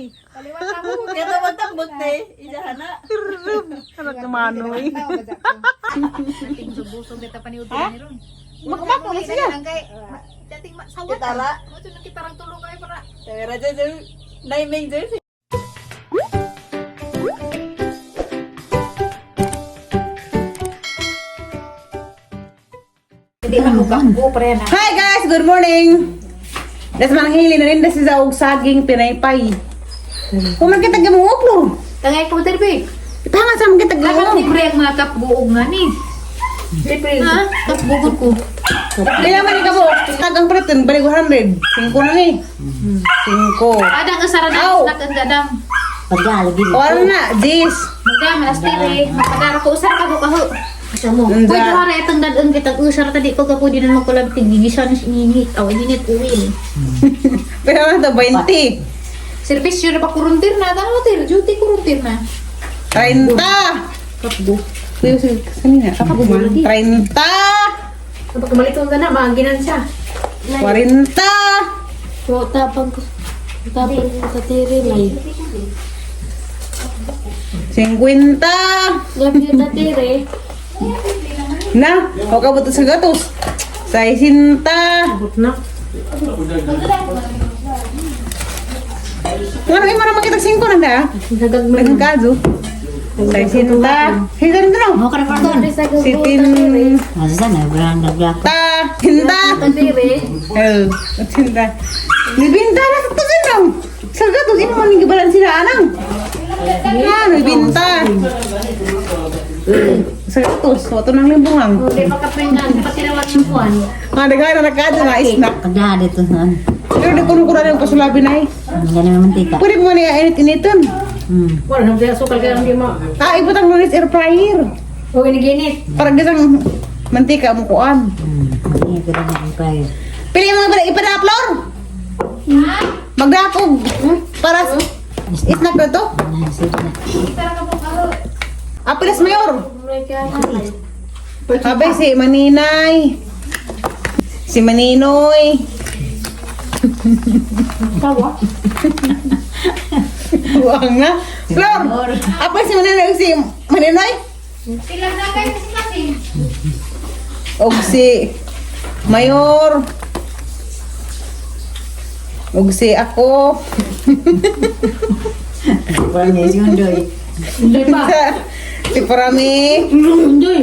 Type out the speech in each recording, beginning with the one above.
Ay. Kaya tawag tambot te. Ijahan na. Anak na manoy. Busog dito paniud ni ron. Magmako na siya. Dating sawat. Kitara. Mo nang kitarang tulong kayo para. Tawera dyan dyan. Naiming dyan. Hindi man mo gakbo pre na. Hi guys, good morning. Das manghili na rin das sa og saging pinaypay. Kung man kita gamo uplo. Tangay ko diri. Ipanga sa man kita Lahat gamo. libre ang mga kapbuog nga ni. Libre. Ha? Kapbuog ko. Pila man ni kamo? Tag ang pretin balik 100. Singko na ni. Singko. Adang usara na Aw. snack ang gadang. Pagkalagi. O ano na? Dis. Magdam alas tire, magpadara ko usara ka ko kaho. Asa mo? Nanda. Pwede hara itong dadaan kitang usara tadi ko kapo din mo kulab tigigisan sa init. Aw init uwin. Pero na to 20. Servisyo na pa kuruntir na, tama tir, duty kuruntir na. 30. Kapgo. Kuya, sige, saan na? Kapag 30. Kapag kumalik ka na, maaginan siya. 40. Ko tapang ko. Tapang ko sa tiri lay. 50. Gabi ta tiri. Na, o kabot sa gatos. 60. Abot na. Ano ay marami kita 5 na na? Nagag Daghang kaso. 60. Hey, ganun na. Mo ka na karton. Sitin. Asa na brand na Ta. Hinta. Tiri. Eh, hinta. Libinta na sa tusin lang. Sa gatos, imo man gibalan sila anang. Ah, libinta. Sa gatos, wato nang limbungang. Hindi pa kaprendan, pati naman yung buwan. Mga daghan na nakadto na snack. Kada dito na. Pero di kuno kuno yung pasulabi na eh. Ang ganun mantika. Pwede mo niya init-initon. Wala nang siya sukal kaya hindi ma. Ah, ibutang lunis air fryer. O ginit. Para gisang mantika mo kuan. Hindi ko na ang price. Pili mo ba ipada-upload? Magdakog. Para snack na to. Nasip na. Apilas mayor. Abay si Maninay. Si Maninoy. Tawa. Huwag na. Flor. Apay si Maninay ug si Maninoy. Sila na kayo sa snack eh. Og si Mayor. Og si ako. Wala niya yung doy. Hindi pa. Si Parami. Hindi.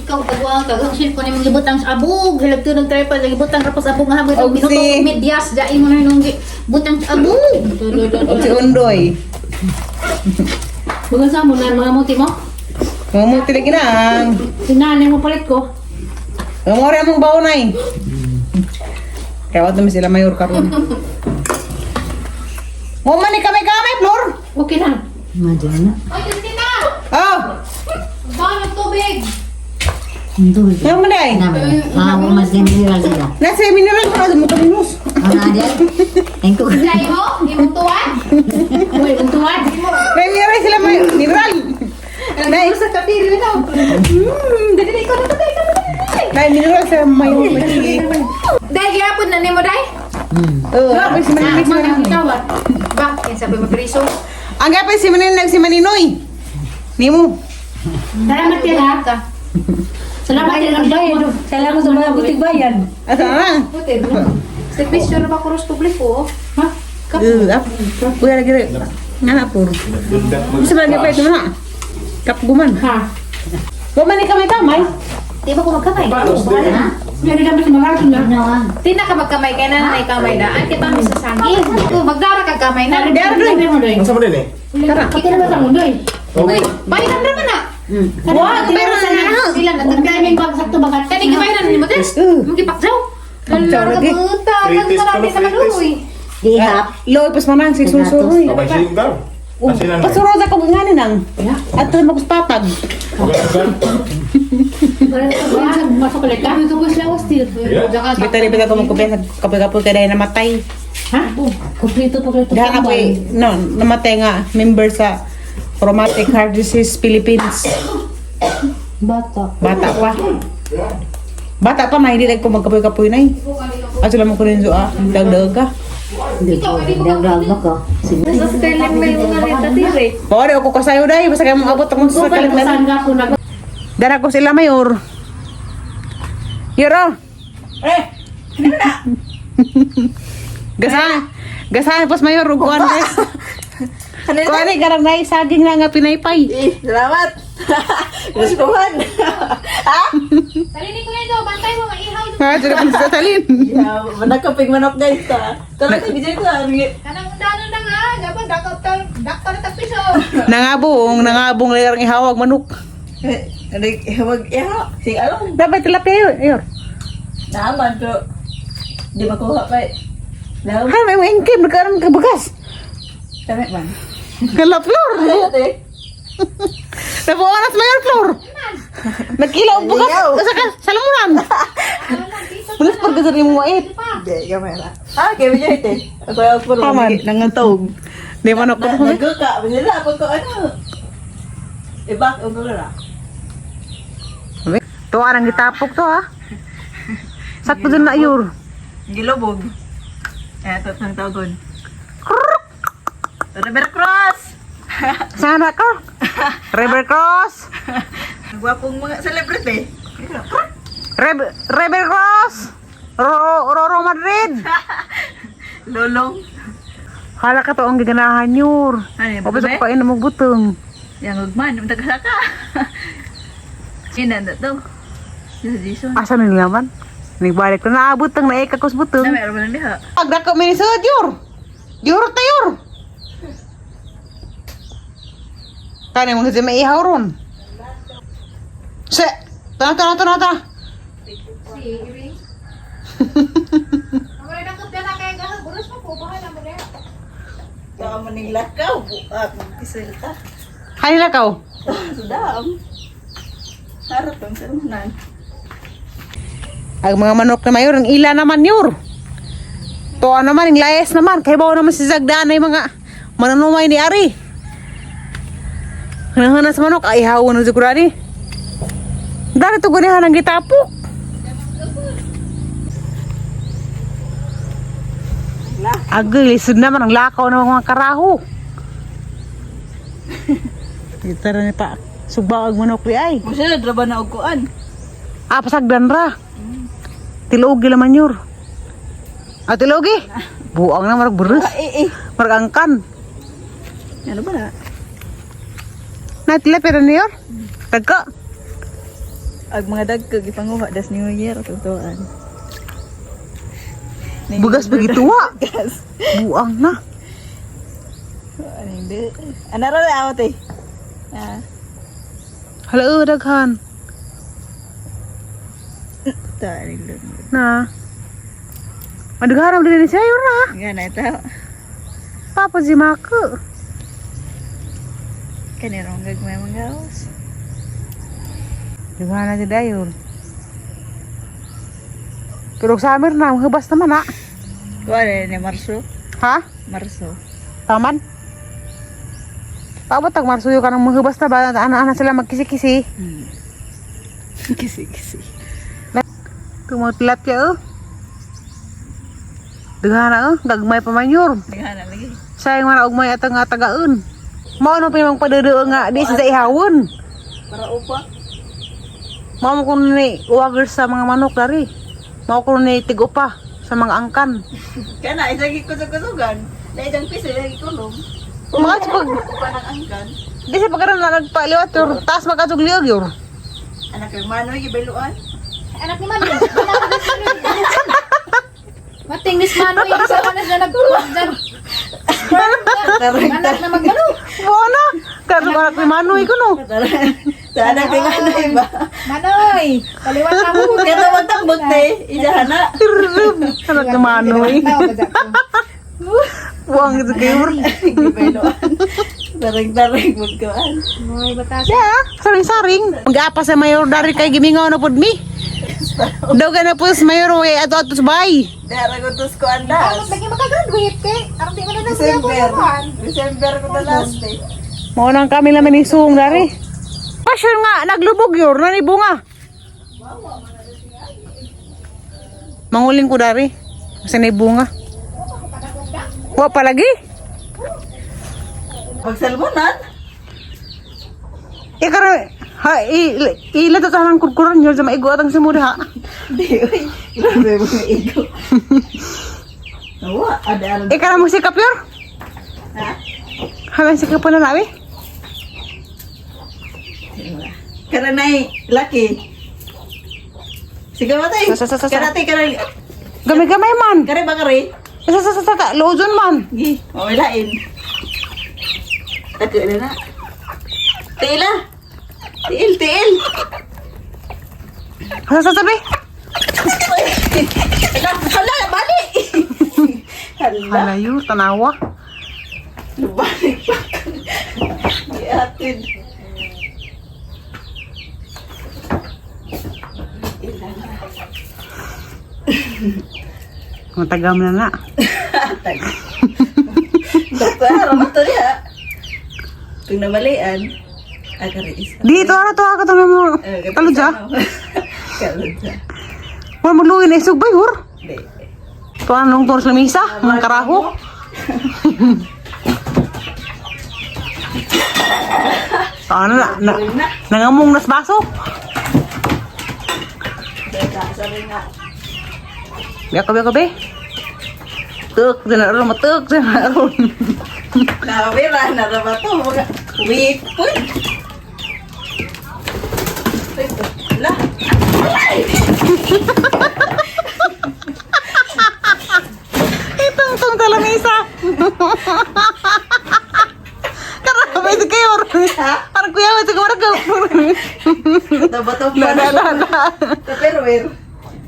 Ikaw tagwa ka ang cellphone imong gibutang sa abog, hilag tunong tripod gibutang ra pa sa abog nga habang Og binuto medyas jain mo na nung butang sa abog. Og si Undoy. Mga sa mo na mga muti mo. Mumuti lagi na. Sinanay mo palit ko. Ngamore among baonay. Kaya wala naman sila mayor karon. Mo man ni kamay-kamay, Flor. Okay na. Madyo na. Oy, Christina! Oh, Baka ng tubig! Ang doy. nga man day. Ah, mas mineral sila. Nasa mineral ko na mo taminus. Ang adel. Thank you. Jai mo? Imong tuwan? Uy, buntuan. May mineral sila may mineral. Nay, Sa katiri na. Dali na ikaw na dali ikaw na. nay mineral sa mayor lagi. Dai gyapon na nimo dai. Oh, apay si Maninoy si Maninoy. Tawa. Ba, kinsa ba mapriso? Ang gapay si Maninoy si Maninoy. Nimo. Salamat yan ha. Salamat yan ang bayan. Salamat sa mga butig bayan. Asa na? Puti. Servisyo na ba kuros publiko? Ha? Eh, ap. Kuya lagi nga na puro. Bisa ba lagi pa ito na? Kapguman. Ha. Wa man ni kamay-kamay. Di ba ko magkamay? Meron naman sa mga akin na. Tina ka magkamay kay nanay kamay daan kita mi sa sangin. Magdara ka kamay na. Dara doy. Mo doy. Ang sama din eh. Tara. Okay na ba sa mundo eh? Okay. Bayaran ra man na. Wa, pero na na. Sila na Ang bag sakto bagat. Kani gibayaran nimo des. Mugipakjaw. Pakjaw lagi. Buta, Free taste marami pala, sa free taste. kaluoy. Di hap. Loy pas manang si susuroy. Kamay siya yung daw. Asinan. Pasuro sa kong nga nang. At maguspatag. Masuk ulit ka? Bita rin bita ko magkupya sa kapoy-kapoy kaya dahil namatay. Ha? Kompleto pa kompleto. Dahil ako eh, no, namatay nga member sa Rheumatic Heart Disease Philippines. Bata. Bata pa. Bata pa, mahili lang ko magkapoy-kapoy na eh. Ato lang mo kunin ah, dagdag ka. Pare ako kasayo dai basta kay mong abot akong sa kalimlan. Dara ko sila mayor. Yoro. Eh, Gasa. Gasa pos mayor ug kuan guys. Kuan ni garang nay saging na nga pinaypay. eh, salamat. Naskuhan. Ha? Salini ko yan do, bantay mo maihaw do. Ha, dira pud sa talin. Yeah, manakapig manok guys ta. Tara tayo bijay ko. Kanang undanon na nga, dapat dakop ta, dakto na tagpiso. Nangabong, nangabong layar ang ihawag manok. Ano, wag iha. Sing along. Dapat tilapia yun. Ayor. Naman pero di makuha pa eh. Law, Ha, may mga ingkim, nagkaroon ka bagas. tama man. Kala floor. Ano ate? Nabuonas mayor floor. Nagkila og bugas. Sa ka, sa lamunan. Mulas pag sa imo mait. Hindi, gamay ra. Ah, kay bijay te. Ako ako puro Paman. nangantog. Di man ako. Nagkuka, sila pag ko ano. Ibak og ra. To arang gitapok to ha. Sakto din na yor. Gilobog. Eh, tatang tagon. River Cross! Sana ka. River Cross. Ang gwapong mga celebrity. River Cross. Ro Roro Madrid. Lolong. Hala ka to ang giganahan yor. Ano yung O basta butong? ko kain mo butong. Yang ugman, tagasaka. Sinan na to. Sa Jason. Asa na nila man? Nagbalik ko na butong na eka kos butong. Na meron ba lang diha? Pagdako mi ni sud yor. Yor ta yor. Kani mo kasi may ihaw ron. Se, tana tana tana tana. Si Iri. Ang wala dakop na kay gaha, buros mo po bahala mo rin. Baka maning lakaw, buak, kisulta. Kanila kaw. Sudam. Harap ang sarunan. Ang mga manok na mayor, ang ila naman yor. Tuwa naman, ang layas naman. Kaya bawa naman si Zagdaan ay mga mananumay ni Ari. Hanahanas sa manok, ay hawa na siguro ani. Dari to ganihan ang gitapok. Agay, lisod naman ang lakaw ng mga karaho. Tara ni pa. Sugba ang manok di ay. Musa draba na og kuan. Ah, pasagdan ra. Tilogi laman yur. Ah, tilogi? Buang na, marag burus. Eh eh. Marag angkan. Ano ba na? Natila, pero niyor. Tagka. Ag mga dagko gipanguha das New Year tutuan. Bugas bagituwa. Gas. Buang na. Ano hindi? Ano ra na ako te? Ah, Hala, oh, daghan. ta ano Na. Madagharam din ni siya yun na. Nga na ito. Papa si Mako. Kanirong gagmay mga gawas. Daghan na si Dayon. Pero sa summer na, mahubas naman ha. Wala ni Marso. Ha? Marso. Taman? Paabot tag marsuyo ka ng mahubas na ba? Ana-ana sila magkisi-kisi. Kisi kisi. Tumutlat ya oh. Daghan na oh, gagmay pa man yun. Daghan na lagi. Sayang man ugmay atang nga tagaon. Mao no pinamang padadoo nga di sa ihawon. Para upa. Mao mo kuno ni uwagers sa mga manok dari. Mao kuno ni tigupa sa mga angkan. Kana isa gikusog-kusogan. Na isang piso lagi kulong. Mga sa pag Upa ng angkan. di sa pagkaroon na nagpaliwat yur. Taas makasog liog yur. Anak kay Manoy gibayluan. Anak ni Manoy. Mating ni Manoy, isa pa na siya nag Anak na magmano. Mao na. Kaso anak ni Manoy ko no. Sa anak ni Manoy ba? Manoy, kaliwat na mo. Kaya tawag tambok te. Ijahan na. Anak ni Manoy. Buang gitu kayo. Gibayluan. Taring-taring magkuan. Manoy, batas. Yeah, saring-saring. Mag-apa sa mayor dari kay gimingaw na pud mi. Daw ka na po sa mayor way ato ato sa bay. Dara ko tos kuan das. Lagi makagraduate kay. Aron di man na siya December. December ko na last eh. Mao nang kami naman ni suong dari. Passion nga naglubog yor na ni bunga. Manguling ko dari. Kasi na bunga. Wa palagi. Pagsalmonan. Ikara ha ila to tanang kurkuran yun sa maigo atang simuda ha. Di, uy. Grabe mga ego. Nawa, ada alam. Ikara mo sikap yor? Ha? Halang sikap pa na nabi. Karanay, laki. Sige ba tayo? Sa. Karate, karay. Gamay-gamay man. Karay ba karay? Sa, lozon man. Gi, mawilain. Tako na na. Tiil ah. Tiil, tiil. Sa, be. Hala, hala, balik. Hala, Halayo, tanawa. balik pa. Giatid. Matagam na na. Tag. Doktor, ano to niya? Pag nabalian, agari isa. Dito ara to ako to mo. Talo ja. Kalod ja. Wala magluwi na isugbay hur. Di. To anong tors lamisa, mga karaho. Ano na, na, nangamong nas baso. Teka, sabi nga. Biya ka, biya ka, be. Tuk, din na ron, matuk, din na ron. Nakawira, naraba to. Mga weak point. Hala. Itong tong talamisa. Karabe si kayo. Parang kuya, ito ka maragaw. Bato-bato La, la, la, la. Pero, pero.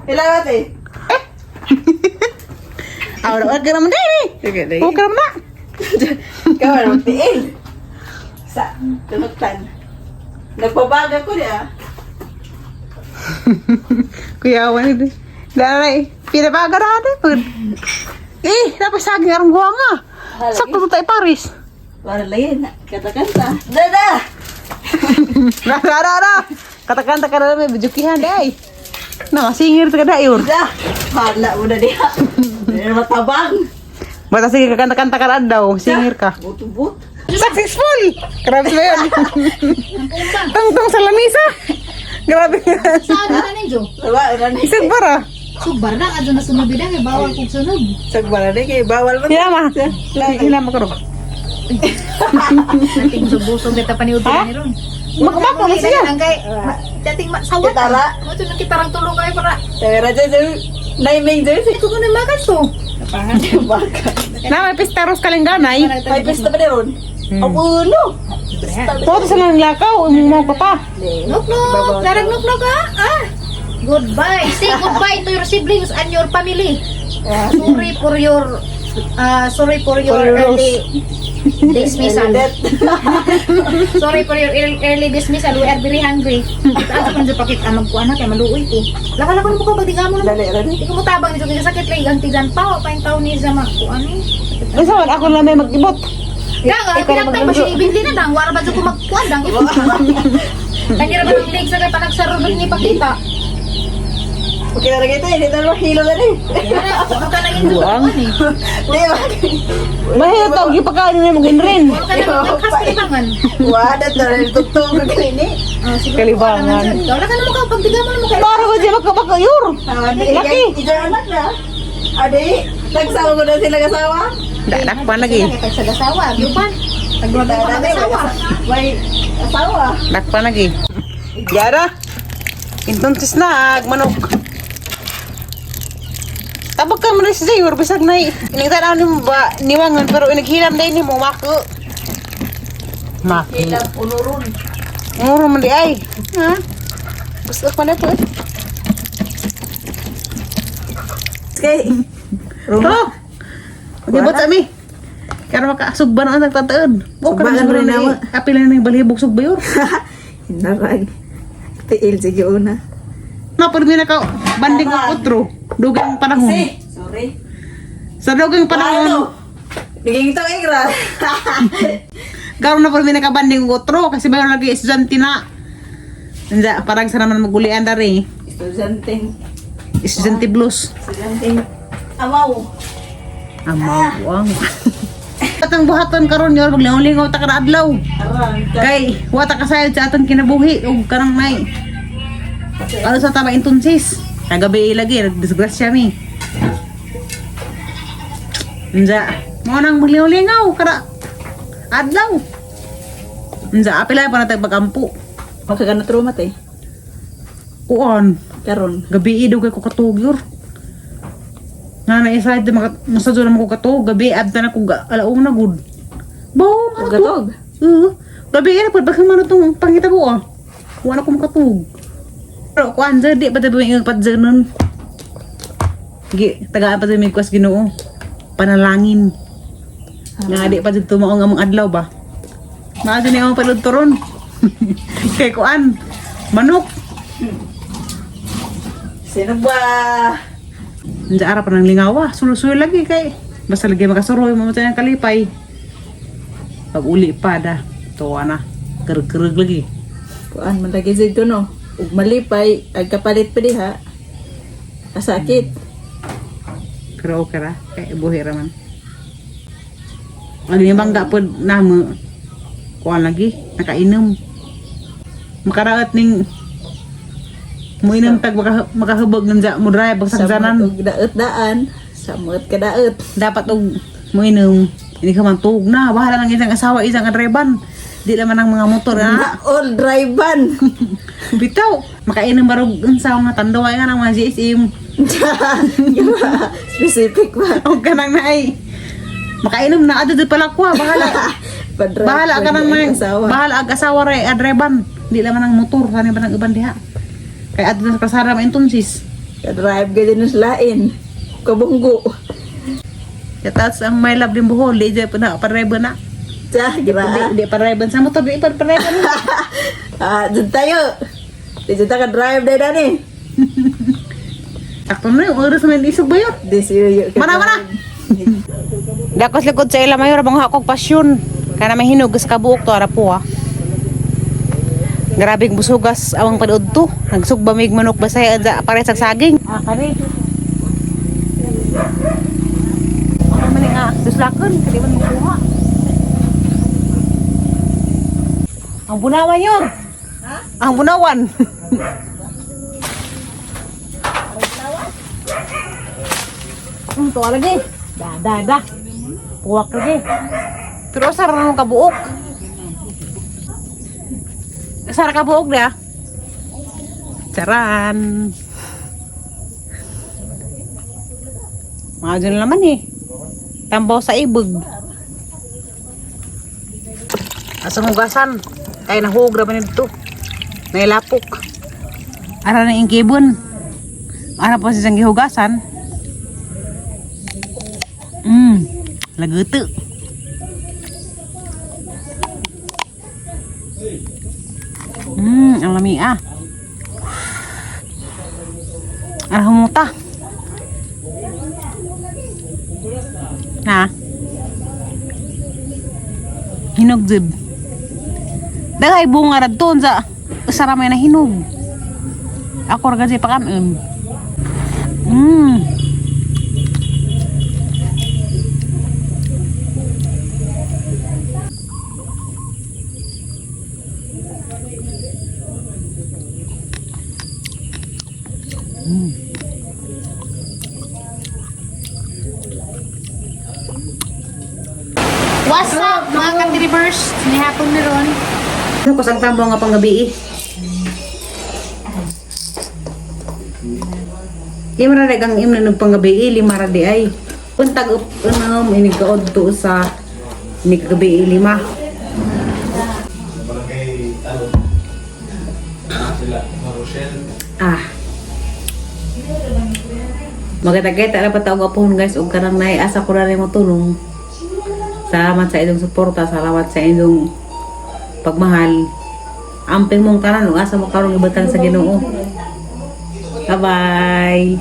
Ilan natin? Ahora, okay naman din eh. Sige, dali. Okay naman na. Ikaw, ano, tiil. Sa, tunuktan. Nagpabaga ko niya. Kuya, wala din. Dalay, pinabaga na natin. Eh, dapat saging arang guwa nga. Sakto to tayo Paris. Para lang yun, kata-kanta. Dada! Ra, ra, ra, ra. Katakanta ka na may bujukihan, day. Na, masingir ka na, yun. Da! Hala mo na niya. Pero matabang. Basta sige, kakanta-kanta ka na daw. Singir ka. But-but. Successful! Grabe ba yun? Tungtong sa lamisa. Grabe. Saan na ninyo? Diba, ano na Isang bara. Subar na adto na sunob na kay bawal kog sunog. Sagbara na kay bawal man. Hilama. Hilama ka ro. Dating subusog kita paniud ni ron. Magmako na siya. Ang kay dating sawat. Kitara. Mo to nang kitarang tulong kay para. Tera dyan dyan. Naiming dyan. Ito ko na makan to. Baka. Na may pistaros kalingganay. May pista pa na ron. Ang ulo. Poto sa lang lakaw, imong mga papa. Knock knock. Darag knock knock ah. Ah. Goodbye. Say goodbye to your siblings and your family. Sorry for your sorry for your For your early dismissal. Sorry for your early dismissal. We are very hungry. Taas ko na pakit ang magkuan na kay maluoy ko. Laka-laka mo ko pagdiga mo na. Dali, dali. Di ko mo tabang nito kay sakit lagi ang tigan pa pa yung taon ni sa makuan eh. Unsa man ako lang may mag-ibot. Dang, ang pinagtay ba siya ibigli na dang, wala ba dyan ko magkuan dang. Kanya ra ba ang leg sa kay panagsaro ni pakita. Okay na kita. Hindi na hilo na rin. Wala ka na yung kuan eh. Di ba? Mahirap tawag ipakain na mag-inrin. Wala ka na magkas kalibangan. Wala na rin. Tugtog ka kanini. Kalibangan. Wala ka na mukha pagdiga mo na mukha. Para ko siya magkabakayur. Laki. Ikaw anak na. Adi, nagsawa mo na sila kasawa? Dakpan lagi. Kay sa gasawa, yupan. Tagwag pa ka gasawa. May asawa. Dakpan lagi. Yara. Entonces na ag manok. Tabag ka man si Zayor bisag na inigtan ni mo ba niwangan pero inighilam day ni mo mako. Mako. Hilang unuron. Nguro man di ay. Ha? Gusto ko na to eh. Okay. Roma. Di ba mi? Kaya makaasugba na ang nagtataon. Sugbaan rin na. Apil na ng balibog sugba yun. Hinarag. Tiil, sige una. Na, pero may naka banding ang otro. Dugang panahon. Si, sorry. Sa dugang panahon, Ano? Naging itong igra. karon na pero may naka banding ang otro kasi mayroon lagi estudyante na. Hindi, parang sa naman magulian dari. Estudyanteng. Estudyante blues. Estudyanteng. Amaw. Ang mabuang. Atang buhaton karon yor maglingaw-lingaw ta kada adlaw. Kay wa ta kasayod sa atong kinabuhi ug kanang nay. Ano sa tama intunsis? Kagabi lagi nagdisgrasya mi. Unsa? Mao nang maglingaw-lingaw kada adlaw. Unsa apila pa na tag pagampo. Makagana trauma te. Kuon. Karon. Gabi daw kay ko katug yor. Nga na isa di maka musa na ko katug gabi abta na ko alauna gud. Bawo man to. Gatog. Oo. Gabi na pud baka man tong pangitabo ah. Wala ko makatug. Pero kuan jud di pa tabi yung padjanon. Gi tagaan pa tabi may kuwas Ginoo. Panalangin. Nga di pa dito mao nga among adlaw ba. Naa ni ang palud turon. Kay kuan manok. Sino ba? Unsa ara pa nang lingawa, sulo-sulo lagi kay basta lagi makasuroy mo ang kalipay. Pag uli pa da, tuwa na. Kereg-kereg lagi. Kuan man lagi dito no. Ug malipay ag kapalit pa diha. Kasakit. Pero okay ra, kay buhi ra man. Ang ni bangga pod namo. Kuan lagi, nakainom. Makaraot ning muinom tag makahubog ng mo drive Sa pag sakjanan. ug daot daan, samot ka daot. Dapat og muinom hindi ka man tuog na bahala ng isang asawa isang kadreban di naman ang mga motor na All drive ban. Bitaw, makainom barog unsa nga tanduay nga ng mga GSM. Specific ba? Og kanang naay. Makainom na adto pala ko, bahala. Padrive Bahala ka nang ang may, asawa. bahala ang asawa ray adreban. Di laman ang motor sani ba ng uban diha. Kay adto sa kasara maintunsis. Ka-drive ka din sa lain. Kabunggo. Katats ang my love din buhol, di jay pa na padrive na. Sa, Di, gira. di padrive sa motor, di pa padrive. Ah, dyan tayo. Di dyan tayo ka-drive dahil dani. Sakto na yung oras man isog ba yun? Di siyo. Mana mana. Dakos likod sa ila mayor bang hakog pasyon. Kana may hinugas ka buok to ara po ah. Grabe busugas awang panood to. Nagsugba mig manok basay adza pare sa saging. Ah kani. Ano man nga duslakon kadi man makuha. Ang bunawan yor. Ha? Ang bunawan. To lagi. Da da da. Puwak lagi. Pero sara nung kabuok. Sara kabuok da. Charan. Mga dyan naman eh. Tambaw sa ibog. Asa hugasan. Kaya nahuog raman dito. Nailapok. Ara na ingkibon. Ara pa siyang gihugasan. Laguto. Ang lami ah. Ang humuta. Ha? Hinog jud. Daghay bunga ra doon sa usa ra may nahinog. Ako ra kasi pakanon. What's up mga ka-tribers? Nihapon na ron. Ano ko sang tambo nga panggabi eh. Ima ra ang im na nagpanggabi eh, lima ra di ay. Untag up ano inig kaod to sa inig gabi eh, lima. Barangay Talon. Sila, mga Rochelle. Ah. Maganda-ganda na patawag apohon guys ug kanang naay asa ko ra nimo tulong. Salamat sa inyong suporta, salamat sa inyong pagmahal. Amping mong tanan ug asa mo karong ibatan sa Ginoo. Bye-bye.